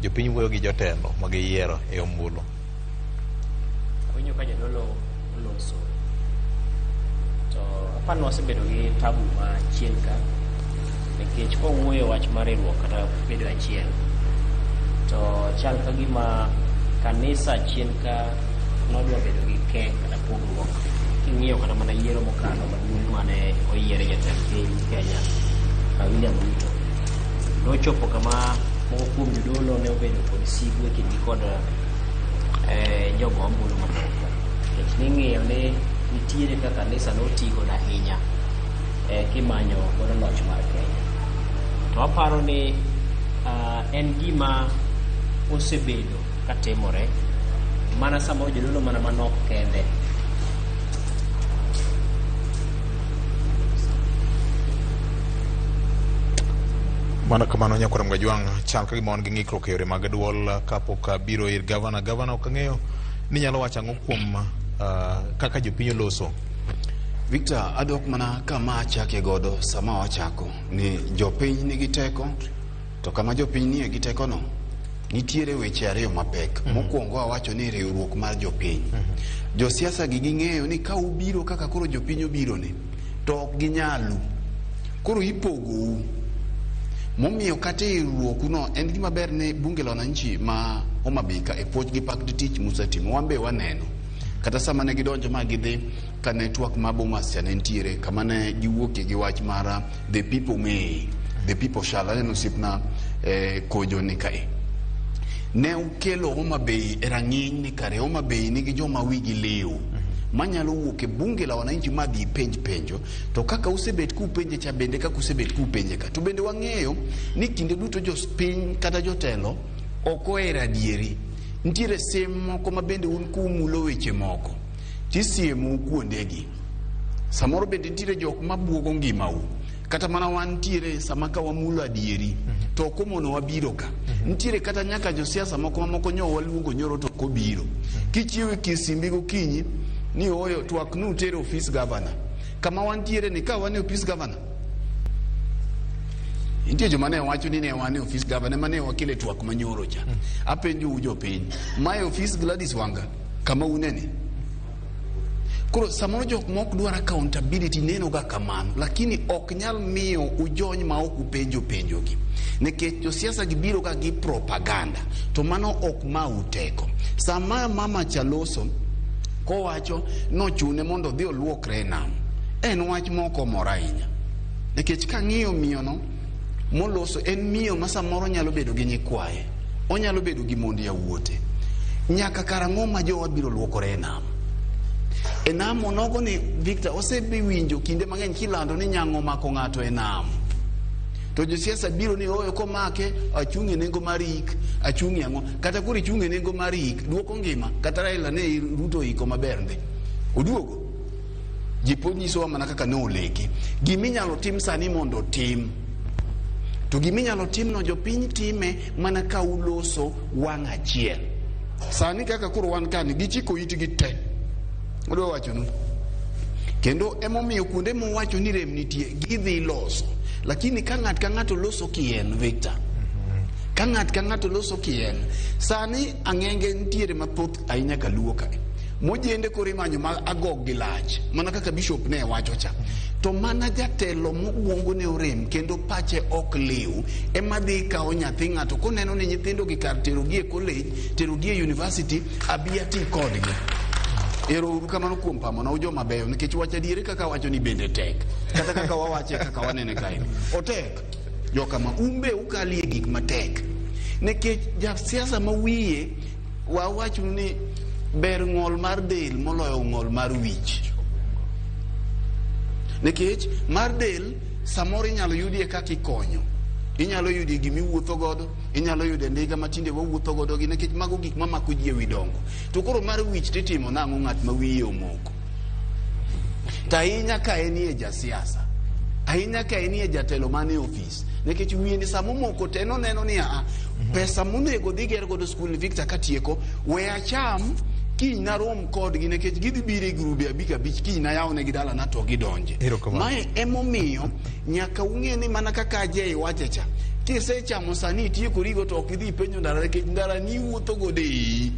Jopiny wuoyo gi jotelo ma giyiero e ombulu. Awinjo ka jadolo oloso to aparo ni wasebedo gi tabu ma chien ka nikech kwawuoyo e wach mar riwruok kata bedo achiel to chal ka gima kanisa chien ka nodwa bedo gi ke kata pogruok king'iyo kata mana yiero mokalo maduong' mane oyiere jatend piny Kenya William Ruto nochopo kama moko kuom jodolo ne obedo kod sigu e kindgi kod jogo ombulu mamoko nikech ning'iyo ni nitiere kaka kanisa noti godo ahinya kimanyo godo loch mar Kenya. To aparo ni en gima osebedo katimore mana samoro jodolo mana manok kende Mano kamano nyakwar Mgajwang', chal ka gima wan gi ng'ikruok e yore mag duol kapok abiro ir gavana. Gavana ok ang'eyo ni nyalo wacho ang'o kuom kaka jopiny oloso. Victor, adok mana kama achake godo sama wachako ni jopiny nigi teko to kama jopiny nie gi tekono nitiere weche ariyo mapek. Mokwongo awacho ni riwruok mar jopiny. Josiasa gi ging'eyo ni ka ubiro kaka koro jopiny obiro ni to ok ginyalu. Koro ipogou. Momiyo kata e riwruoku no en gima ber ni bunge la wananchi ma Homa Bay ka e puoch gi pak gi tich musetimo wan be waneno. Kata sama ne gidonjo ma gidhi kane twak ma Bomas cha ne nitiere kama ne giwuokie gi wach mar the people may, the people shall. Aneno osiepna Kojo ni kae. Ne ukelo Homa Bay e rang'iny ni kare Homa Bay nigi joma wigi liw manyalo wuok e bunge la wananchi ma dhi penj penjo to kaka usebet kupenje cha bende kaka usebet kupenje ka to bende wang'eyo ni kinde duto jopiny kata jotelo ok ohero adieri. Nitiere sim moko ma bende un kumulo weche moko tisiemou kuondegi. Samoro bende nitiere jok mabuogo ngimau. Kata mana wantiere sama ka wamulo adieri to ok omono wabiro ka. Nitiere kata nyaka josiasa moko mamoko nyo waluongo nyoro to ok obiro. Kichiewo e kisimbi gokinyi ni ooyo twak nutere ofis gavana. Kama wantiere ni ka wan e ofis gavana nitie joma ne wacho ni ne wan e ofis gavana ema ne wakele twak manyoro cha. Apenjou jopiny, mae ofis Gladys Wanga kama uneni? Koro samoro jok mok dwar accountability neno ga kamano, lakini ok nyal miyo ujony ma ok upenjo penjogi. Nikech josiasa gi biro ga gi propaganda, to mano ok mau teko. Sama mama cha loso, kowacho nochune mondo odhi oluokre e nam, en wach mok omora ahinya. Nikech kang'iyo miyono moloso, en miyo ma samoro nyalo bedo gi nyikwaye, onyalo bedo gi mond yawuote. Nyaka karang'o ma jowa biro luokore e nam? E nam onogo ni Victor osebewinjo kinde mang'eny kilando ni nyang'o omako ng'ato e nam. To josiasa biro ni oyo komake achung' e nengo mar ik, achung' e ang'o. Kata koro ichung' e nengo mar ik, duoko ngima. Kata Raila ne Ruto iko maber ndi. Oduogo. Ji pod nyisowa mana kaka ne oleke. Giminyalo tim sani mondo otim. To giminyalo timno jopiny time mana ka uloso wang' achiel. Sani kaka koro wan kani gichiko itgi te. Adwa wachonu. Kendo emomiyo kuonde muwacho ni rem nitie gidhi loso. Lakini ka ng'at ka ng'ato loso kien Victor. Ka ng'at ka ng'ato loso kien. Sani ang'enge nitiere mathoth ahinya kaluo kae. Mojende koro imanyo ma agog gi lach mana kaka bishop ne wacho cha. To mana jatelo mobwongo ne orem kendo pache ok liw ema dhi kawo nyathi ng'ato koneno ni nyithindo gi kar tero gi e college, tero gi e university, abi ati kodgi. Ero uru kamano kuom pamona u joma beyo nikech wach adieri kaka wacho ni bende tek. Kata kaka wawache kaka wanene kae. Otek. Jokama un be ukalie gik matek. Nikech jasiasa ma wiye wawachnu ni ber ng'ol mar del moloyo ng'ol mar wich. Nikech mar del samoro inyalo yudie kaka ikonyo. Inyalo yudie gima iwuotho godo, inyalo yudo ndiga ma tinde wawuotho godo gi nikech mago gik mamako ji ewi dongo. To koro mar wich titimo nang'o ng'at ma wiye omoko? To ahinya ka enie jasiasa, ahinya ka enie jatelo man e ofis, nikech wiye ni sama omoko to en oneno ni aa, pesa monego dhi ger godo skul ni Victor katieko, we acham kiny narom kodgi nikech gidhi biro e grube abich abich kiny nayawnegi dalana to gidonje. Erokamano. Mae emomiyo nyaka ung'e ni mana kaka Ajay wacho cha, Kisechamo sani itieko rigo to ok idhi ipenjo ndara nikech ndara ni iwuotho godo e iyi.